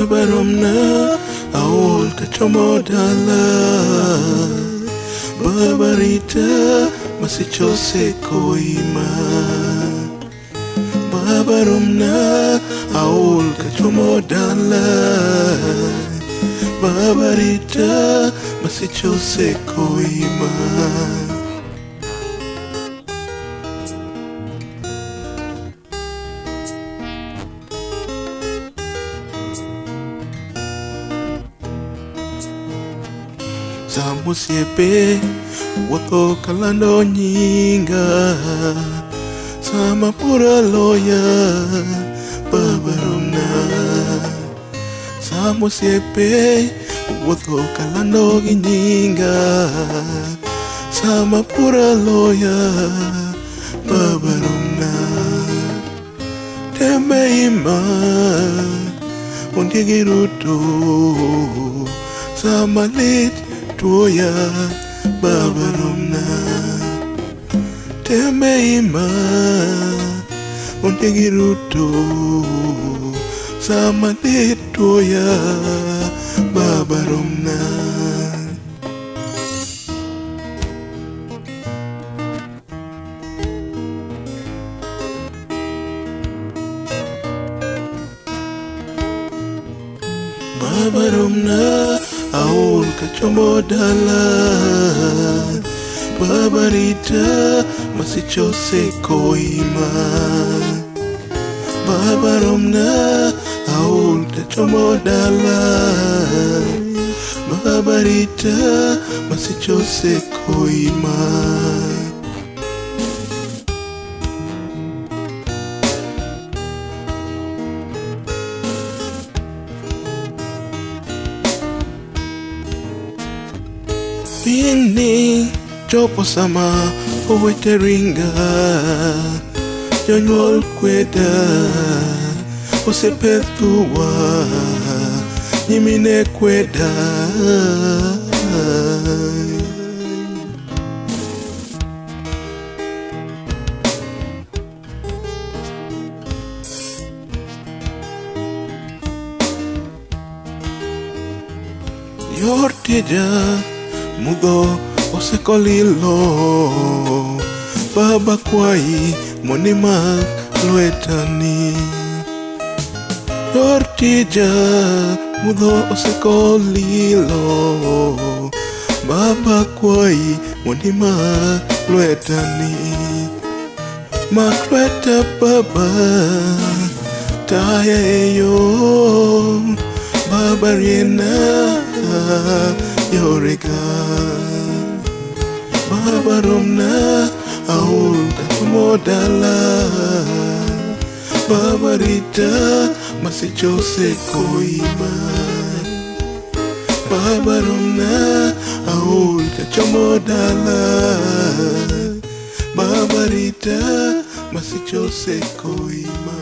Baba romna aol kachomo dala. Baba rita masiche osekoima. Baba romna aol kachomo dala. Baba rita masiche osekoima. Sama osiepe wuotho kalando nyinga. Sama bura loya, Baba romna. Sama osiepe wuotho kalando gi nyinga. Sama bura loya, Baba romna. Tembe ima ondiegi ruto. Sama lit tuoya, Baba romna. Tembe ima ondiegi ruto. Sama lit tuoya, Baba romna. Baba romna aol kachomo dala. Baba rita masiche osekoima. Baba romna aol kachomo dala. Baba rita masiche osekoima. Pinyni chopo sama owete ringa. Jonyuol kweda, osiepe thuwa, nyimine kweda. Yor tija mudho osekolilo. Baba kwayi mondo imak lwetani. Yor tija mudho osekolilo. Baba kwayi mondo imak lwetani. Mak lweta Baba, taya e yo. Baba riena yorega. Baba romna aol kachomo dala. Baba rita masiche osekoima. Baba romna aol kachomo dala. Baba rita masiche osekoima.